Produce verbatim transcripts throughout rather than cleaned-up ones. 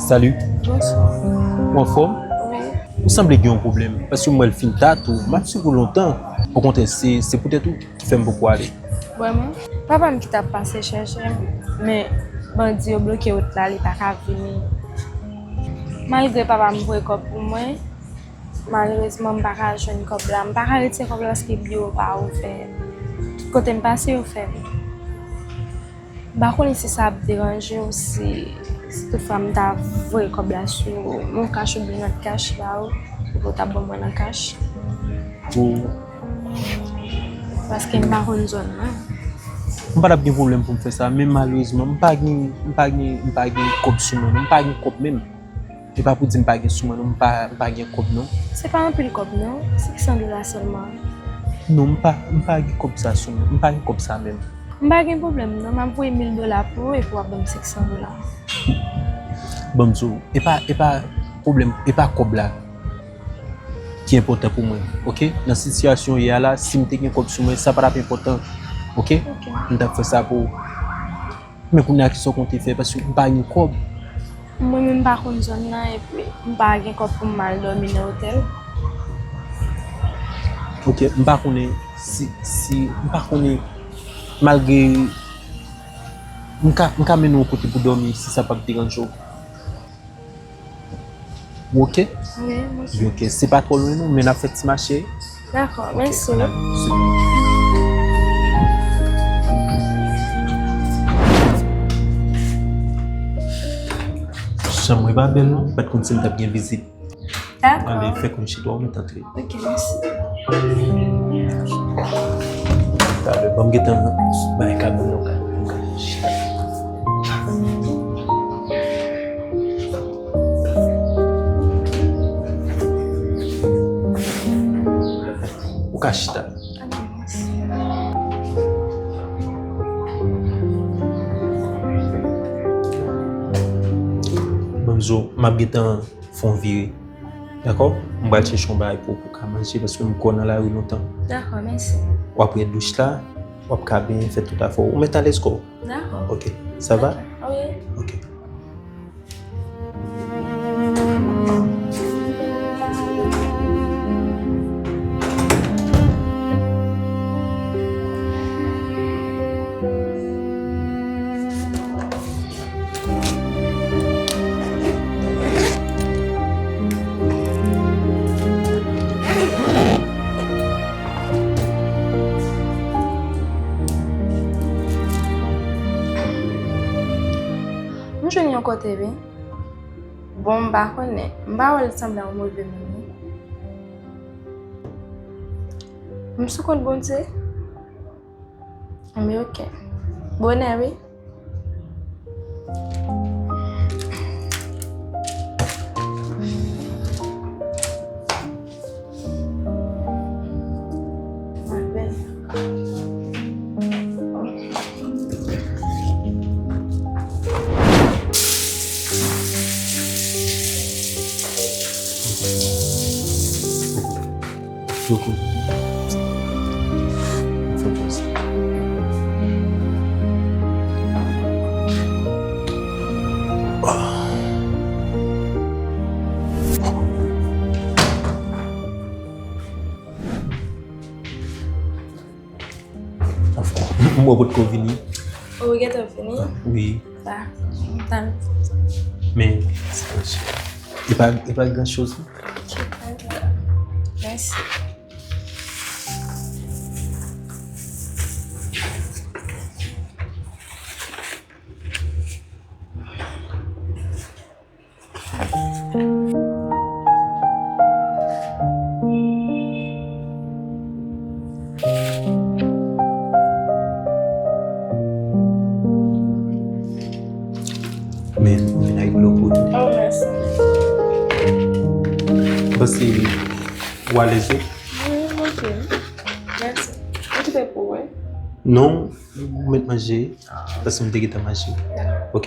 Salut. Bonswa. Ou anfòm? Wi. Ou sanble gen yon pwoblèm. Paske m wè l fin ta tou. M ap swiv ou lontan. Okontrè, se se poutèt ou ki fè m poko ale. Vrèman? Papa m ki t ap pase chèche m, men bandi yo bloke wout la, li pa ka vini. Malgre papa m voye kòb pou mwen, malerezman m pa ka jwenn kòb la. M pa ka retire kòb la paske biwo pa ouvè. Tout kote m pase, yo fèmen. M pa konnen si sa ap deranje w si, si toutfwa m ta voye kòb la sou yon kach oubyen lòt kach ba ou, epi w ta ban mwen nan kach. Pou Paske m pa konn zòn nan. M pa t ap gen pwoblèm pou m fè sa, men malerezman, m pa gen, m pa gen, m pa gen kòb sou mwen, non. M pa gen kòb menm. E pa pou di m pa gen sou mwen, non. M pa, m pa gen kòb, non. Se pa anpil kòb, non. Senk san dola sèlman. Non, m pa, m pa gen kòb sa sou mwen. M pa gen kòb sa menm. M pa gen pwoblèm, non. M ap voye mil dola pou ou epi w ap ban m senk san dola. Ban m di w, e pa, e pa pwoblèm, e pa kòb la ki enpòtan pou mwen, oke? Nan sitiyasyon w ye a la, si m te gen kòb sou mwen, sa pa t ap enpòtan, oke? Ok. M t ap fè sa pou ou. Men kounye a, kisa w konte fè? Paske m pa gen kòb. Mwen menm m pa konn zòn nan, epi m pa gen kòb pou m al dòmi nan otèl. Oke, m pa konnen si, si, m pa konnen, malgre m ka, m ka mennen w yon kote pou dòmi, si sa p ap deranje w. Ou oke? Wi, m oke. Oke, se pa twò lwen non, men n ap fè ti mache. Dakò, Oke, mèsi. Ann ale. Chanm mwen pa bèl non, m pa t konn si m t ap gen vizit. Dakò. Ale, fè kòmsi twa ou mèt antre. Ok, mèsi. Talè, ban m gentan bay kado nan kay mwen, chita. Ou ka chita. Ok, mèsi. Ban m di w, m ap gentan fè yon vire. Dakò? M pral chèche yon bagay pou ou pou w ka manje paske m kwè w nan lari lontan. Dakò, mèsi. W ap pran douch la, w ap ka byen fè tout afè w. Ou mèt alèz kò w? Dakò. Ok. Sa va? Wi. Ok. M jwenn yon kote, wi. Bon, m pa konnen. M pa wè l sanble yon move moun, non. M sou kont Bondye. Anben, ok. Bonè, wi. Yo konn. Fè pòz. M wè w potko vini. Ou gentan vini? Wi. Ba, m tann. Men, e pa, e pa gran choz. Mèsi. Men, m vin ak dlo pou ou. Oh, mèsi. M panse ou alèz wi. Wi, m oke. Mèsi. Ou kite pou mwen? Non, ou mèt manje. Paske m te gentan manje. Ok?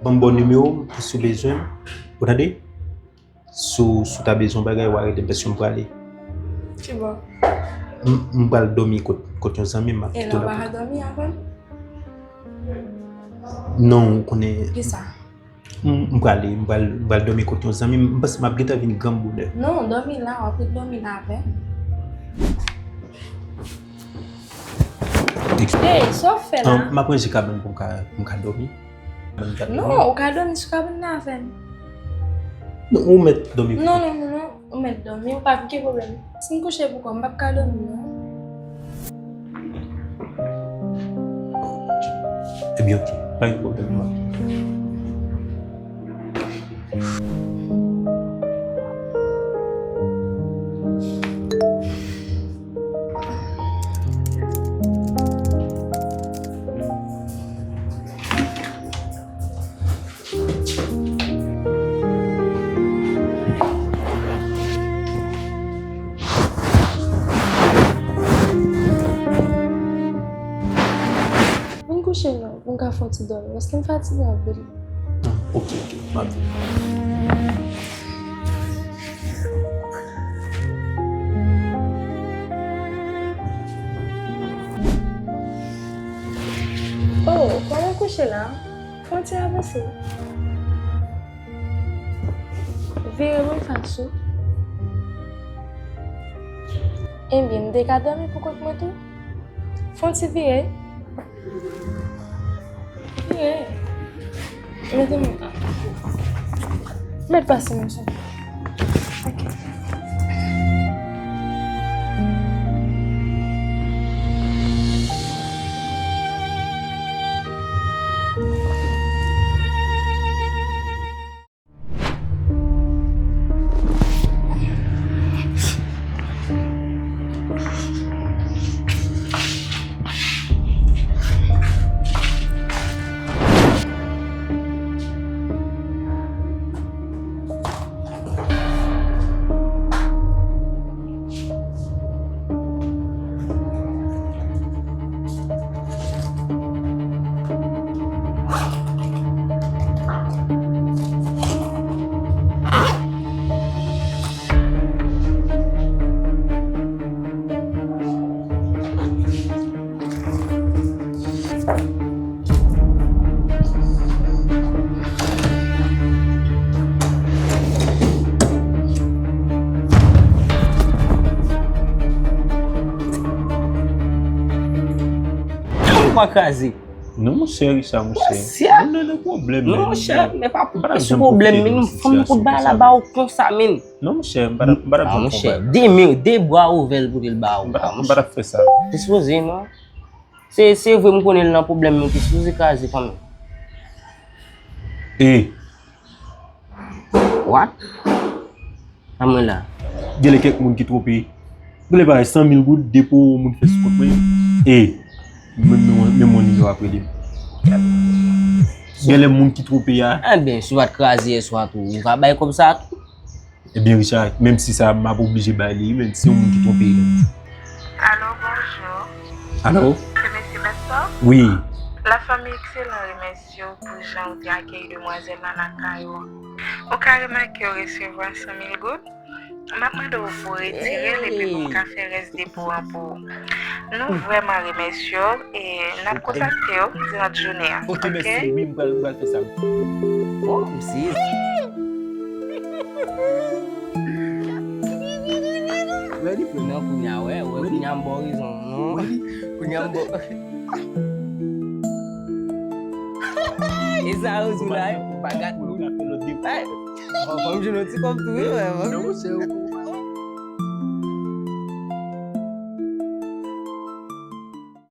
Ban m ba w nimewo m pou si w bezwen m. Ou tande? Si w, si w ta bezwen yon bagay, w a rele m paske m prale. Kibò? M, m pral dòmi kot, kot yon zanmi m, m ap E la tou w la. Pa ka dòmi avè m? Non, ou konnen. Kisa? M, m prale, m pral, m pral dòmi kot yon zanmi m, m panse m ap gentan vin granm bonè. Non, dòmi la, w ap ret dòmi la avè m. Hey, sa w fè la? M ap ranje kabann pou m ka, pou m ka dòmi. Non, ou ka dòmi sou kabann nan avè m. Non, ou mèt dòmi pou mwen. Non, non, non, non, ou mèt dòmi, ou pa gen pwoblèm. Si m kouche pou kò m, m p ap ka dòmi, non. Ebyen, oke, pa gen pwoblèm, non. Vin kouche non, pou m ka fè yon ti dòmi, paske m fatige anpil. Ah, oke, oke, m ap vini. Oh, kòman w kouche la? Fè yon ti avanse. Vire bò fas ou. Ebyen, m te ka dòmi pou kont mwen tou? Fè yon ti vire. Vire. Mete men an. Mèt pase m sa. Ok. Ou pa kraze. Non, monchè, Richard, monchè. Monchè. Nou nan pwoblèm, non, monchè, men pa sou pwoblèm, men fanm kout bagay la ba ou konsa, men. Non, monchè, m pa t ap, m pa t ap janm fè yon bagay. Demen, de bra ouvè l pou te l ba ou. M pa t ap, m pa t ap fè sa. Te sipoze, non. Se, se vre m konnen l nan pwoblèm, men ou te sipoze kraze fanm nan. E. What? A mwen la. Genlè kèk moun ki twonpe. Genlè bay san mil goud, depo moun fè sou kont mwen. E. Menm, menm, menm yon nimewo ap rele m. Genlè moun ki twonpe a. Enben, si w pa t kraze yèswa tou, ou ka bay kòb sa tou. Ebyen, Richard, menm si sa, m ap oblije bay li, men se yon moun ki twonpe li. Alo, bonjou. Alo? Se mesye Nestor? Wi. Lafanmi Ekselan remèsye w pou jan ou te akeyi demwazèl la lakay ou. Ou ka remake w resevwa san mil goud? M ap mande w pou w retire l epi pou m ka fè rès depo an pou ou. Nou vrèman remèsye w e n ap kontakte w diran jounen an, oke? Oke, mèsi. Wi, m pral, m pral fè sa. Oh, m sezi. Ready? Non, kounye a, wè, wè, kounye a m ba w rezon, non. Ready? Kounye a m ba w. E sa yo di w la, e? Ou pa gate moun. Fò, fò m jwenn yon ti kòb tou, wi, wè, fò m. Non, monchè, ou